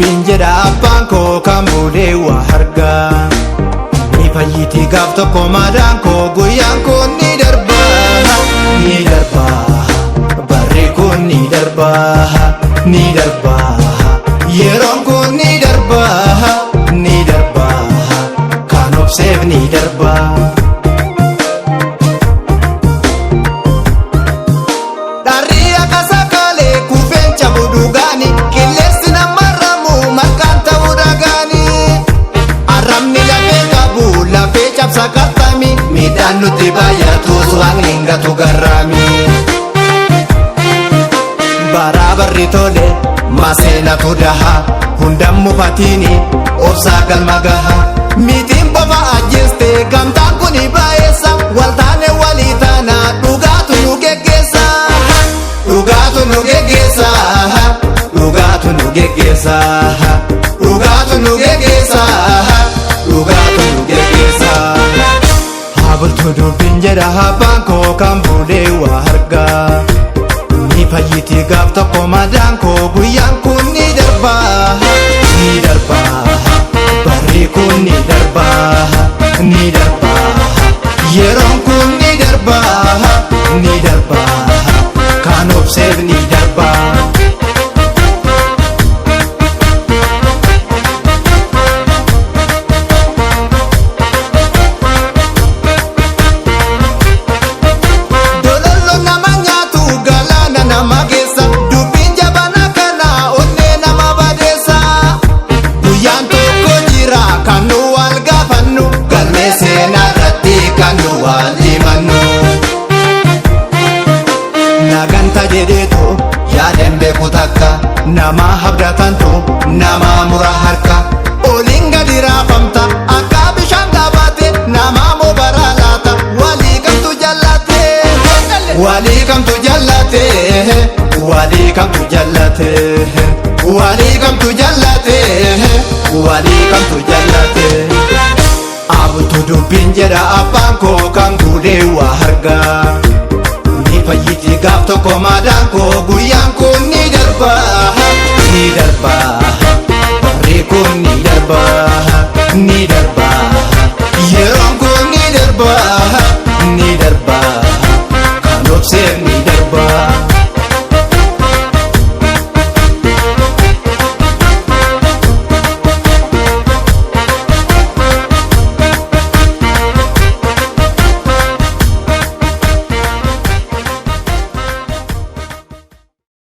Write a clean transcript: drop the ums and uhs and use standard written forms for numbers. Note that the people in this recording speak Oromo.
dubbiin jedha abbaan koo kan bulee waa hargaa. Ni fayyiti gaaf tokko madaan koo guyyaan kun ni darba. Ni darba, barri kun ni darba. Ni darba, yeroon kun ni darba. Ni darba, kan obseef ni darba. Dharri akka sakaalee kufeen cabu dhugaani, qilleensi nama ramu maqaan ta'uu dhagaani. Arrabni lafee qabu lafee cabsa qaxxami, midhaan nutti baay'atus waaqni hin gatu garraami. Baraabarri tole maseenatu daha, hundaan mufatiini obsaa galma gaha. Mitiin bofa ajjeeste gamtaan kuni baay'eessa, waltaane walii taana dhugaatu nu geggeessa. Dhugaatu nu geggeessa. Dhugaatu nu geggeessa. Dhugaatu nu geggeessa. Dhugaatu nu geggeessa. Habultu dubbiin jedha abbaan koo kan bulee waa hargaa. Ni fayyiti gaaf tokko madaan koo guyyaan kun ni darba. Ni darba, barri kun ni darba. Ni darba, yeroon kun ni darba. Ni darba, kan obseef ni darba. Dolollo nama nyaatu galaana nama keessa, dubbiin jabana kana onnee nama badeessa. Guyyaan tokko jira kan nu wal gaafannu, galmee seenaa irratti kan nu wal himannu. Naganta jedheetu yaadeen beeku takka, nama habdatantu nama mura harka. Oliin gadi raafamta akka bishaan gabaate, nama mobaraa laata walii kamtu jallate. Walii kamtu jallate. Walii kamtu jallate. Walii kamtu jallate. Walii kamtu jallate. Abtu dubbiin jedha abbaan koo kan guulee waa hargaa. Ni fayyiti gaaf tokko madaan koo guyyaan kun ni darba. Ni darba, barri kun ni darba. Ni darba,